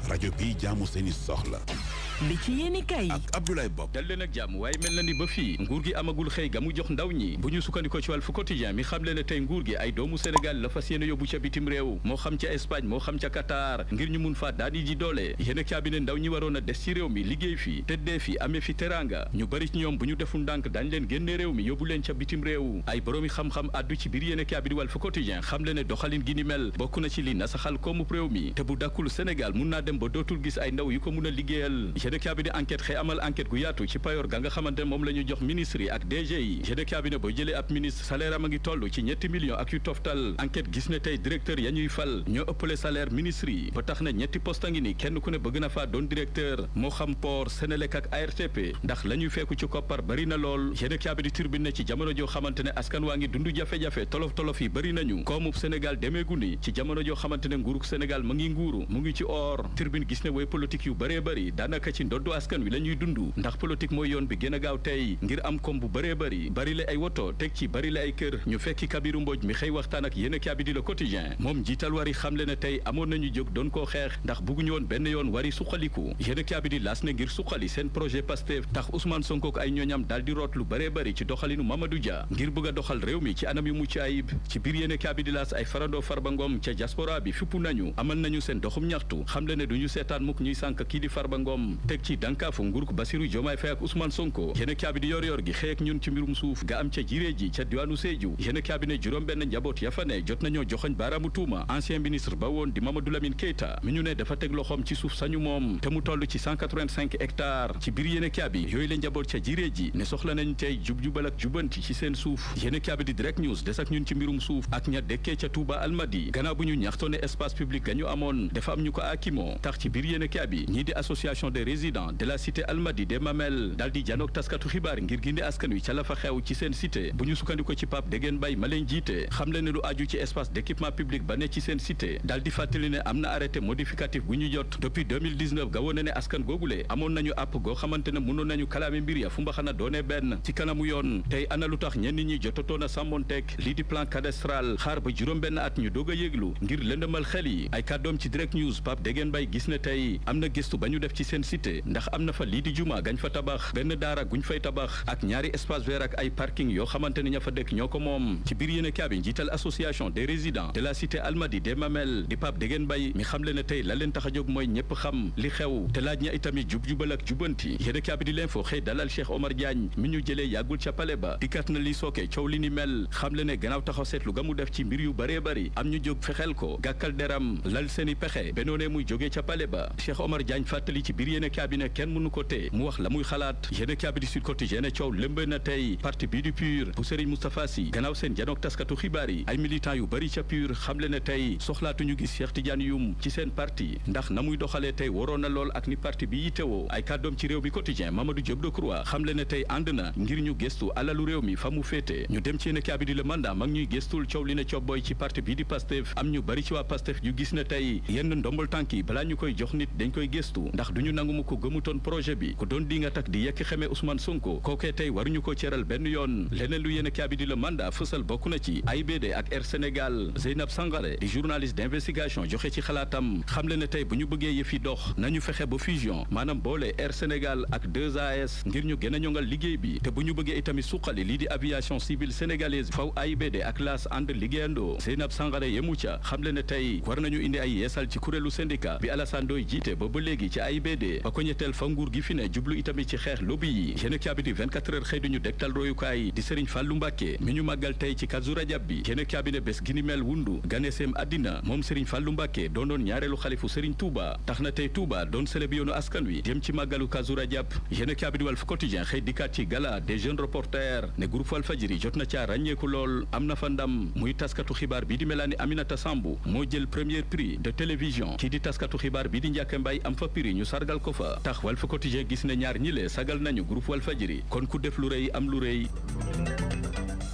rajo bi jaamu seeni soxla. li ci yéeni kay ak Abdoulaye Bob. dal leen ak jàmm waaye mel na ni ba fii nguur gi amagul xëy ga mu jox ndaw ñi bu ñu sukkandikoo ci Walf Quotidien mi xam le ne tey nguur gi ay doomu Sénégal la fas yéene yóbbu ca bitim réew moo xam ca Espagne moo xam ca Qatar ngir ñu mun faa daan yi ji doole yéen a cabinet ndaw ñi waroon a des ci réew mi liggéey fi tëddee fi amee fi teranga ñu bari ci ñoom bu ñu deful ndànk dañ leen génne réew mi yóbbu leen ca bitim réew ay boroomi xam-xam addu ci biir yéen a cabinet Walf Quotidien xam le ne doxalin gi ni mel bokk na ci li nasaxal koomu réew mi te bu dakkul Sénégal mun naa dem ba dootul gis ay ndaw yu ko mun a liggéeyal yéen a cabinet enquête xëy amal enquête gu yaatu ci payoor ga nga xamante ne moom la ñu jox ministre yi ak DG yi yéen a cabinet boo jëlee ab ministre salaire am a ngi toll ci 7 millions ak yu toftal enquête gis ne tey directeur ya ñuy fal ñoo ëppale salaire ministre yi ba tax na ñetti poste a ngi ni kenn ku ne bëgg na faa doon directeur moo xam port Sénélec ak ARTP ndax la ñuy fekku ci koppar bari na lool yéen a cabinet turbine ne ci jamono joo xamante ne askan waa ngi dund jafe-jafe tolof-tolof yi bari nañu koomub Sénégal demeegu ni ci jamono joo xamante ne nguurug Sénégal ma ngi nguuru mu ngi ci or turbine gis ne way politique yu bëree bëri daanaka ci ndoddu askan wi la ñuy dund ndax politique mooy yoon bi gën a gaaw tey ngir am koom bu bëree bëri bari la ay woto teg ci bari la ay kër ñu fekki Kabiru Mbodj mi xëy waxtaan ak yéen a cabinet Le Quotidien moom jiital wari xamle ne tey amoon nañu jóg doon koo xeex ndax bugguñu woon benn yoon wari suqaliku yéen a cabinet laas ne ngir suqali seen projet Pastef tax Ousmane Sonko ak ay ñooñam daal di root lu bëree bëri ci doxalinu Mamadou Dia ngir bëgg a doxal réew mi ci anam yu mucc ayib ci biir yéen a cabinet laas ay farandoo Farba Ngom ca diaspora bi fippu nañu amal nañu seen doxum ñaxtu xamle ne duñu seetaan mukk ñuy sànk kii di Farba Ngom teg ci dankaafu nguuruk Bassirou Diomaye Faye ak Ousmane Sonko yéen a cabinet yor gi xëy ak ñun ci mbirum suuf ga am ca jiree ji ca diwaanu Sédhiou yéen a cabinet juróom benn njaboot ya fa ne jot nañoo joxoñ baaraamu tuuma ancien ministre ba woon di Mamadou Lamine Keita mi ñu ne dafa teg loxoom ci suuf sañu moom te mu toll ci 185 hectares ci biir yéen a cabinet yooyu la njaboot ca jiree ji ne soxla nañ tey jub-jubal ak jubanti ci seen suuf yéen a cabinet direct news des ak ñun ci mbirum suuf ak ña dekkee ca Touba Almadi gannaaw bu ñu ñaxtoone espace public ga ñu amoon dafa am ñu ko akimoo tax ci biir yéen a cabinet ñii di association des résidents de la cité Almadi des Mamelles daal di janook taskatu xibaar ngir gindi askan wi ca la fa xew ci seen cité bu ñu sukkandiko ci Pape Degen Bay ma leen jiite xam le ne lu aju ci espace d'équipement public ba ne ci seen cité daal di fàttali ne am na arrêté modificatif bu ñu jot depuis 2019 ga woon ne askan googule amoon nañu àpp goo xamante ne mënoon nañu kalaame mbir ya fu mbaxana doone benn ci kanamu yoon tey ana lu tax ñenn ñi jotatoon a sàmmonteeg lii di plan cadastral xaar ba juróom benn at ñu doog a yéglu ngir lëndëmal xel yi ay kàddoom ci direct news Pape Degen Bay gis ne tey am na gëstu ba ñu def ci seen cité ndax am na fa lii di juma gañ fa tabax benn daara guñ fay tabax ak ñaari espace vert ak ay parking yoo xamante ne ña fa dëkk ñoo ko moom ci biir yéen a kaabi njiital association des résidents de la cité Almadi des Mamelles di Pape Degen Bay mi xam le ne tey la leen tax a jóg mooy ñëpp xam li xew te laaj ña itamit jub-jubal ak jubanti yéen a kaabi di l'info xëy dalal Cheikh Omar Diagne mi ñu jëlee yàggul ca pale ba dikkat na li sooke coow li ni mel xam le ne gannaaw taxaw seetlu ga mu def ci mbir yu bëree bëri am ñu jóg fexeel ko gàkkal deram lal seeni pexe benoone muy jógee ca pale ba Cheikh Omar Diagne fàttali ci biir yéen a kaabi ne kenn mënu ko tee mu wax la muy xalaat yéen a kaabi di Sud Quotidien ne coow lëmbe na tey parti bii di PUR bu Serigne Moustapha Sy gannaaw seen janook taskatu xibaar yi ay militants yu bëri ca PUR xamle ne tey soxlaatuñu gis Cheikh Tidiane Youm ci seen parti ndax na muy doxalee tey waroon na lool ak ni parti bi yitewoo ay kàddoom ci réew mi quotidien Mamadou Diop Decroix xamle ne tey ànd na ngir ñu gëstu alalu réew mi fa mu féete ñu dem ci yéen a kaabi di le mandat mag ñuy gëstul coow li ne cobboy ci parti bii di Pastef am ñu bëri ci waa Pastef yu gis ne tey yenn ndombal tànk yi balaa ñu koy jox nit dañ koy gëstu ndax duñu nangu mu ko gëmutoon projet bi ku doon di nga tak di yekk xeme Ousmane Sonko kookee tey waruñu ko ceral benn yoon leneen lu yéen a kaabi di le mandat fësal bokk na ci AIBD ak Air Sénégal Zeynab Sangaré di journaliste d'investigation joxe ci xalaatam xamle ne tey bu ñu bëggee yëfi dox nañu fexe ba fusion maanaam boole Air Sénégal ak 2AS ngir ñu gën a ñongal liggéey bi te bu ñu bëggee itamit suqali lii di aviation civile sénégalaise faw AIBD ak LAS ànd liggéeyandoo Zeynab Sangaré yemu ca xamle ne tey war nañu indi ay yeesal ci kuréelu syndicat bi Alassane Ndoye jiite ba léegi ci AIBD ba ko ñetteel fa nguur gi fi ne jublu itamit ci xeex lobby yi yéen a kaabi di 24 heures xëy duñu dektal royukaay di Serigne Fallou Mbacké mi ñu màggal tey ci Kazu Rajab bi yéen a kaabi ne bés gi ni mel wundu ganeseem àddina moom Serigne Fallou Mbacké doonoon ñaareelu xalifu Serigne Touba tax na tey Touba doon célèbre yoonu askan wi dem ci màggalu Kazu Rajab yéen a kaabi di Walf Quotidien xëy dikkaat ci gala des jeunes reporters ne groupe Walfadjri jot na caa ràññeeku lool am na fa ndam muy taskatu xibaar bi di Mélanie Aminata Sambou moo jël premier prix de télévision kii di taskatu xibaar bi di Ndiaké Mbaye am fa prix ñu sargal ko fa tax Walf Quotidien gis ne ñaar ñi le sagal nañu groupe Walfadjri kon ku def lu rëy am lu rëy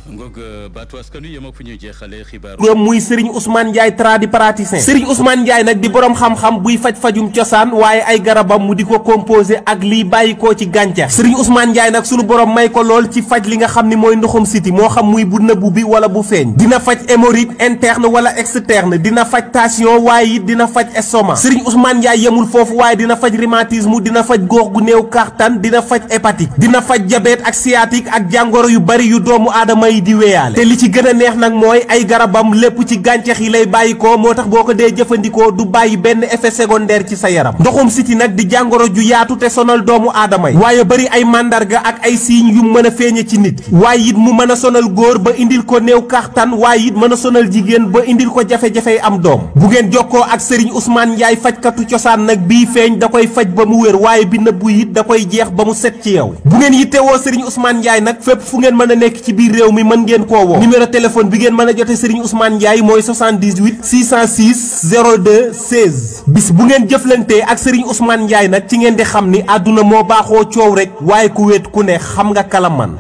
ngoog baatu askan wi yem ak fu ñuy jeexalee xibaar muy Serigne Ousmane Ndiaye tradipraticien Serigne Ousmane Ndiaye nag di borom xam-xam buy faj-fajum cosaan waaye ay garabam mu di ko composé ak liy bàyyikoo ci gàncax Serigne Ousmane Ndiaye nag sunu borom may ko lool ci faj li nga xam ni mooy ndoxum siti moo xam muy bu nëbbu bi wala bu feeñ dina faj hémorroïde interne wala externe dina faj tension waaye it dina faj estomac Serigne Ousmane Ndiaye yemul foofu waaye dina faj rhumatisme dina faj góox gu néew kàttan dina faj hépatique dina faj diabète ak sciatique ak jàngoro yu bari yu doomu aadama yi di wéyaale te li ci gën a neex nag mooy ay garabam lépp ci gàncax yi lay bàyyi ko moo tax boo ko dee jëfandikoo du bàyyi benn effet secondaire ci sa yaram ndoxum siti nag di jàngoro ju yaatu te sonal doomu aadama yi waaye bari ay màndarga ak ay signes yu mën a feeñe ci nit ki waaye it mu mën a sonal góor ba indil ko néew kàttan waaye it mën a sonal jigéen ba indil ko jafe-jafey am doom bu ngeen jokkoo ak Serigne Ousmane Ndiaye fajkatu cosaan nag bii feeñ da koy faj ba mu wér waaye bi nëbbu it da koy jeex ba mu set ci yow bu ngeen yittewoo Serigne Ousmane Ndiaye nag fépp fu ngeen mën a nekk ci biir réew mi mën ngeen koo woo numéro téléphone bi ngeen mën a jote Serigne Ousmane Ndiaye mooy 78 606 02 16 bis bu ngeen jëflantee ak Serigne Ousmane Ndiaye nag ci ngeen di xam ni àdduna moo baaxoo coow rek waaye ku wéet ku ne xam nga kala man